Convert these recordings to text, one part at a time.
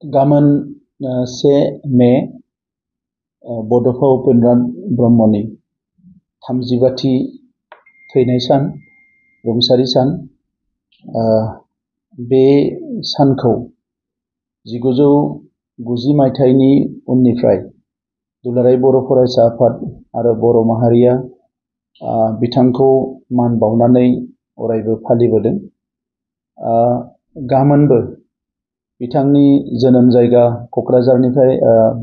गाबोन 1 मे बड'फा उपेन्द्रनाथ ब्रह्मनि 35थि थैनाय सान, रुंसारि सान। बे सानखौ 1990 मायथाइनि उननिफ्राय दुलाराय बर' फरायसा आफाद आरो बर' माहारिया बिथांखौ मान बावनानै अरायबो फालिबोदों। गाबोनबो बिथांनि जोनोम जायगा क'क्राझारनिफ्राय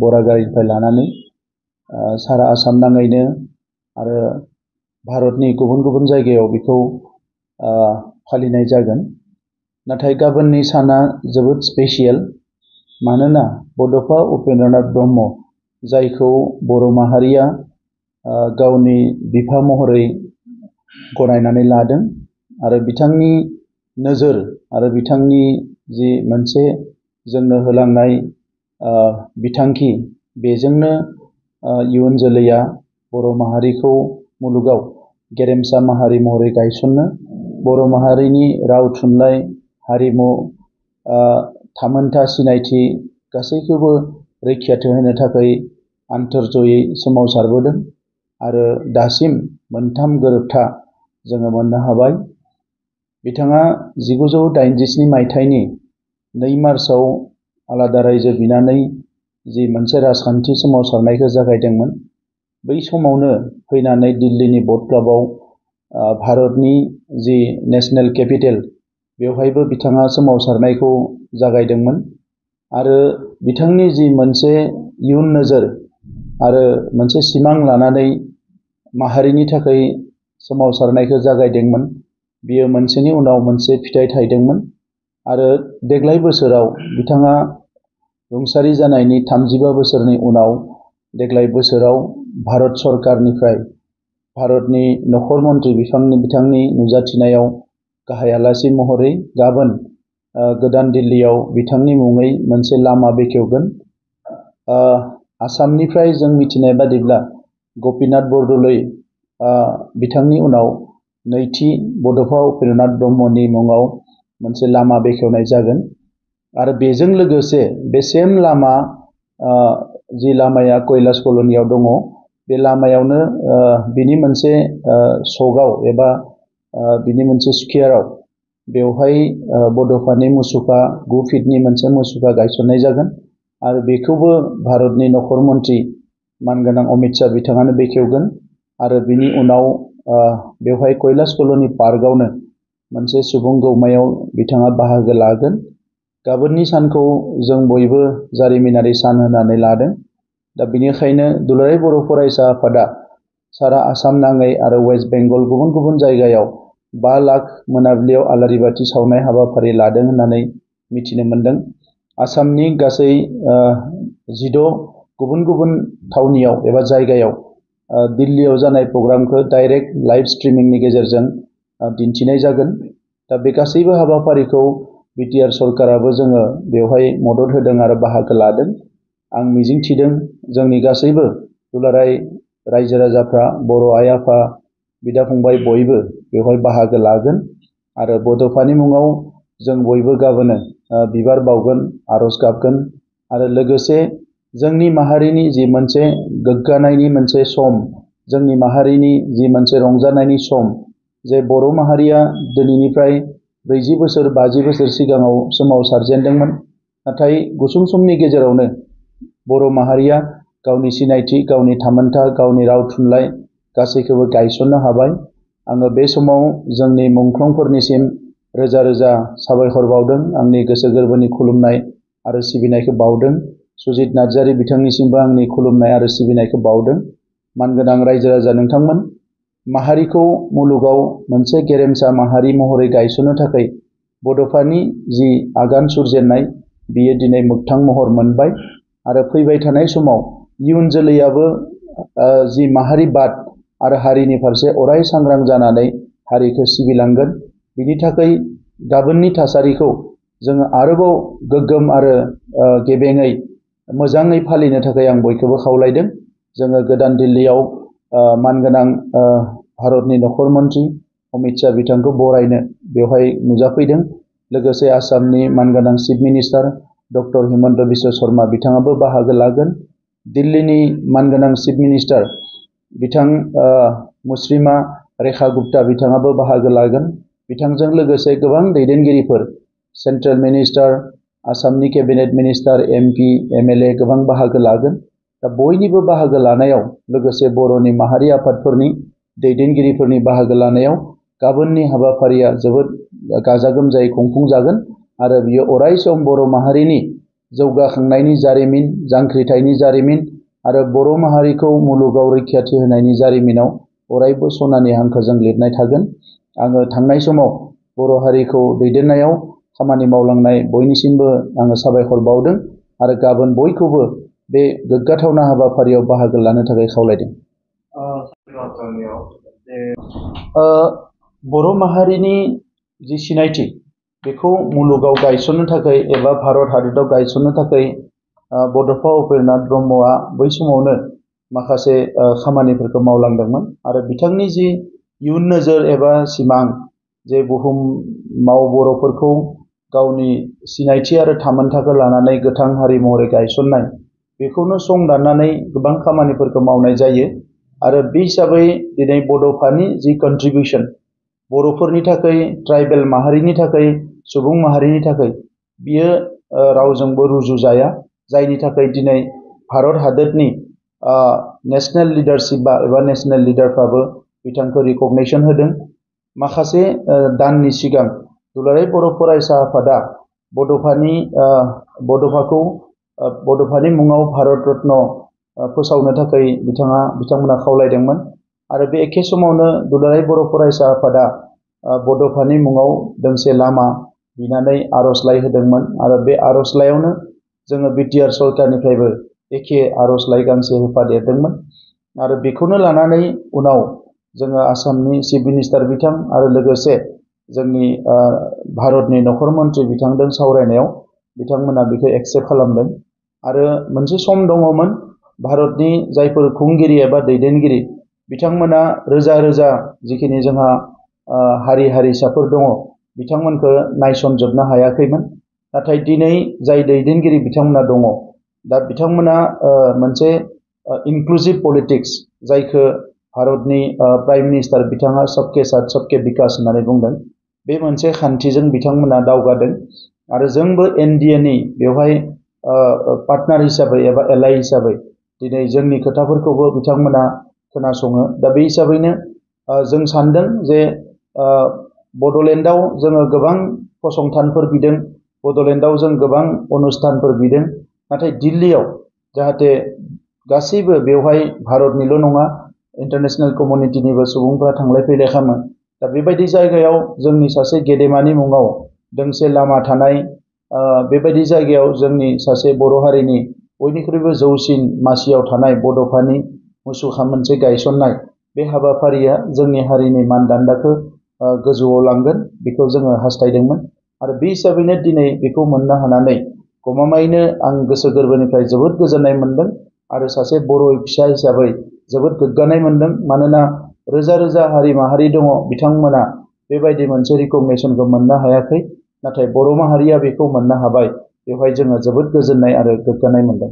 बरागारिनिफ्राय लानानै सारा आसाम नाङैनो आरो भारतनि गुबुन गुबुन जायगायाव बेखौ फालिनाय जागोन। नाथाय गाबोननि साना जोबोद स्पेसियेल, मानोना बड'फा उपेन्द्रनाथ ब्रह्म, जायखौ बर' माहारिया गावनि बिफा महरै गनायनानै लादों आरो बिथांनि नोजोर आरो बिथांनि जि मोनसे जोंनो होलांनाय बिथांखि, बेजोंनो इयुन जोलैया बर' माहारिखौ मुलुगाव गेरेमसा माहारि महरै गायसननो, बर' माहारिनि राव थुनलाइ हारिमु थामोनथा सिनायथि गासैखौबो रैखाथि होनो थाखाय आन्थोरज'यै सोमावसारबोदों आरो दासिम मोनथाम गोरोबथा जोङो मोननो हाबाय। बिथाङा 1987 मायथाइनि 2 मार्चआव आलादा रायजो बिनानै जि मोनसे राजखान्थि सोमावसारनायखौ जागायदोंमोन, बै समावनो फैनानै दिल्लीनि बट क्लाबाव भारतनि जि नेशनेल केपिटेल, बेवहायबो बिथाङा सोमावसारनायखौ जागायदोंमोन आरो बिथांनि जि मोनसे इयुन नोजोर आरो मोनसे सिमां लानानै माहारिनि थाखाय सोमावसारनायखौ जागायदोंमोन, बियो मोनसेनि उनाव मोनसे फिथाइ थायदोंमोन आरो देग्लाय बोसोराव बिथाङा रुंसारि जानायनि 35 बोसोरनि उनाव देग्लाय बोसोराव भारत सरकारनिफ्राय भारतनि नखर मन्त्रि बिथांनि नुजाथिनायाव गाहाय आलासि महरै गाबोन गोदान दिल्लीयाव बिथांनि मुङै मोनसे लामा बेखेवगोन। आसामनिफ्राय जों मिथिनाय बादिब्ला गपिनाथ बरदलै बिथांनि उनाव नैथि बड'फा उपेन्द्रनाथ ब्रह्मनि मुङाव मोनसे लामा बेखेवनाय जागोन आरो बेजों लोगोसे बे सेम लामा, जि लामाया कैलाश कल'नियाव दङ, बे लामायावनो बिनि मोनसे सकआव एबा बिनि मोनसे स्कुवेराव बेवहाय बड'फानि मुसुखा 9 फिटनि मोनसे मुसुखा गायसननाय जागोन आरो बेखौबो भारतनि नखर मन्त्रि मानगोनां अमित शाह बिथाङानो बेखेवगोन आरो बिनि उनाव बेवहाय कैलाश कल'नि पार्कआवनो मोनसे सुबुं गौमायाव बिथाङा बाहागो लागोन। गाबोननि सानखौ जों बयबो जारिमिनारि सान होननानै लादों। दा बेनिखायनो दुलाराय बर' फरायसा आफादा सारा आसाम नाङै आरो वेस्ट बेंगल गुबुन गुबुन जायगायाव 5 लाख मोनाबिलियाव आलारि बाथि सावनाय हाबाफारि लादों होननानै मिथिनो मोन्दों। आसामनि गासै 16 गुबुन गुबुन थावनियाव एबा जायगायाव दिल्लीयाव जानाय प्रग्रामखौ डाइरेक्ट लाइभ स्ट्रिमिंनि गेजेरजों दिन्थिनाय जागोन। दा बे गासैबो हाबाफारिखौ बिटिआर सरकाराबो जोङो बेवहाय मदद होदों आरो बाहागो लादों। आं मिजिंथिदों जोंनि गासैबो दुलाराय रायजो राजाफ्रा, बर' आइ आफा, बिदा फंबाय बयबो बेवहाय बाहागो लागोन आरो बड'फानि मुङाव जों बयबो गाबोनो बिबार बावगोन, आर'ज गाबगोन आरो लोगोसे जोंनि माहारिनि जि मोनसे गोग्गानायनि मोनसे सम, जोंनि माहारिनि जि मोनसे रंजानायनि सम, जे बर' माहारिया दिनैनिफ्राय 40 बोसोर 50 बोसोर सिगाङाव सोमावसारजेनदोंमोन, नाथाय गुसुं समनि गेजेरावनो बर' माहारिया गावनि सिनायथि, गावनि थामोनथा, गावनि राव थुनलाइ गासैखौबो गायसननो हाबाय। आङो बे समाव जोंनि मुंख्लंफोरनिसिम रोजा रोजा साबायखर बावदों, आंनि गोसो गोरबोनि खुलुमनाय आरो सिबिनायखौ बावदों। सुजित नार्जारि बिथांनिसिमबो आंनि खुलुमनाय आरो सिबिनायखौ बावदों। मानगोनां रायजो राजा नोंथांमोन, माहारिखौ मुलुगाव मोनसे गेरेमसा माहारि महरै गायसननो थाखाय बड'फानि जि आगान सुरजेननाय, बियो दिनै मोगथां महर मोनबाय आरो फैबाय थानाय समाव इयुन जोलैयाबो जि माहारिबाद आरो हारिनि फारसे अराय सांग्रां जानानै हारिखौ सिबिलांगोन। बिनि थाखाय गाबोननि थासारिखौ जोङो आरोबाव गोग्गोम आरो गेबेङै मोजाङै फालिनो थाखाय आं बयखौबो खावलायदों। जोङो गोदान दिल्लीयाव मानगोनां भारतनि नखर मन्त्रि अमित शाह बिथांखौ बरायनो बेवहाय नुजाफैदों। लोगोसे आसामनि मानगोनां chief minister doctor Himanta Biswa Sharma बिथाङाबो बाहागो लागोन। दिल्लीनि मानगोनां चिफ मिनिस्टार बिथां मुस्रिमा रेखा गुप्ता बिथाङाबो बाहागो लागोन। बिथांजों लोगोसे गोबां दैदेनगिरिफोर, सेन्ट्रेल मिनिस्टार, आसामनि केबिनेट मिनिस्टार, एमपि, एमएलए गोबां बाहागो लागोन। दा बयनिबो बाहागो लानायाव लोगोसे बर'नि माहारि आफादफोरनि दैदेनगिरिफोरनि बाहागो लानायाव गाबोननि हाबाफारिया जोबोद गाजा गोमजायै खुंफुंजागोन आरो बियो अरायसम बर' माहारिनि जौगाखांनायनि जारिमिन, जांख्रिथायनि जारिमिन आरो बर' माहारिखौ मुलुगाव रैखाथि होनायनि जारिमिनाव अरायबो सनानि हांखोजों लिरनाय थागोन। आङो थांनाय समाव बर' हारिखौ दैदेननायाव खामानि मावलांनाय बयनिसिमबो आङो साबायखर बावदों आरो गाबोन बयखौबो बे गोग्गाथावना हाबाफारियाव बाहागो लानो थाखाय खावलायदों। बर' माहारिनि जि सिनायथि बेखौ मुलुगाव गायसननो थाखाय एबा भारत हादराव गायसननो थाखाय बड'फा उपेन्द्रनाथ ब्रह्मआ बै समावनो माखासे खामानिफोरखौ मावलांदोंमोन आरो बिथांनि जि इयुन नोजोर एबा सिमां जे बुहुमाव बर'फोरखौ गावनि सिनायथि आरो थामोनथाखौ लानानै गोथां हारि महरै गायसननाय, बेखौनो सं दाननानै गोबां खामानिफोरखौ मावनाय जायो आरो बे हिसाबै दिनै बड'फानि जि कन्ट्रिबिउसन बर'फोरनि थाखाय, ट्राइबेल माहारिनि थाखाय, सुबुं माहारिनि थाखाय बियो रावजोंबो रुजुजाया, जायनि थाखाय दिनै भारत हादरनि नेशनेल लिडारशिपा एबा नेशनेल लिडारफ्राबो बिथांखौ रिकगनिसन होदों। माखासे दाननि सिगां दुलाराय बर' फरायसा आफादा बड'फानि मुङाव भारत रत्न फोसावनो थाखाय बिथांमोना खावलायदोंमोन आरो बे एखे समावनो दुलाराय बर' फरायसा आफादा बड'फानि मुङाव दोंसे लामा बिनानै आर'जलाइ होदोंमोन आरो बे आर'जलाइयावनो जोङो बिटिआर सरकारनिफ्रायबो एखे आर'जलाइ गांसे होफादेरदोंमोन आरो बेखौनो लानानै उनाव जोङो आसामनि चिफ मिनिस्टार बिथां आरो लोगोसे जोंनि भारतनि नखर मन्थ्रि बिथांजों सावरायनायाव बिथांमोना बेखौ एक्सेप्ट खालामदों आरो मोनसे सम दङमोन भारतनि जायफोर खुंगिरि एबा दैदेनगिरि बिथांमोना रोजा रोजा जिखिनि जोंहा हारि हारिसाफोर दङ बिथांमोनखौ नायसनजोबनो हायाखैमोन। नाथाय दिनै जाय दैदेनगिरि बिथांमोना दङ, दा बिथांमोना मोनसे इनक्लुसिभ पलिटिक्स जायखौ भारतनि प्राइम मिनिस्टार बिथाङा सबके साथ सबके बिकास होननानै बुंदों, बे मोनसे खान्थिजों बिथांमोना दावगादों आरो जोंबो एनडिएनि बेवहाय पार्टनार हिसाबै एबा एलाइ हिसाबै दिनै जोंनि खोथाफोरखौबो बिथांमोना खोनासङो। दा बे हिसाबैनो जों सानदों जे बड'लेण्डआव जोङो गोबां फसंथानफोर बिदों, बड'लेण्डआव जों गोबां अनुस्थानफोर बिदों, नाथाय दिल्लीयाव जाहाथे गासैबो बेवहाय भारतनिल' नङा इन्टारनेशनेल कमिउनिटिनिबो सुबुंफोरा थांलाय फैलाय खालामो। दा बेबायदि जायगायाव जोंनि सासे गेदेमानि मुङाव दोंसे लामा थानाय, बेबायदि जायगायाव जोंनि सासे बर' हारिनि बयनिख्रुइबो जौसिन मासियाव थानाय बड'फानि मुसुखा मोनसे गायसननाय, बे हाबाफारिया जोंनि हारिनि मानदान्दाखौ गोजौआव लांगोन, बेखौ जोङो हास्थायदोंमोन आरो बे हिसाबैनो दिनै बेखौ मोननो हानानै गमामायैनो आं गोसो गोरबोनिफ्राय जोबोद गोजोननाय मोनदों आरो सासे बर' फिसा हिसाबै जोबोद गोग्गानाय मोनदों। मानोना रोजा रोजा हारि माहारि दङ, बिथांमोना बेबायदि मोनसे रिकगनिसनखौ मोननो हायाखै, नाथाय बर' माहारिया बेखौ मोननो हाबाय, बेवहाय जोङो जोबोद गोजोननाय आरो गोग्गानाय मोनदों।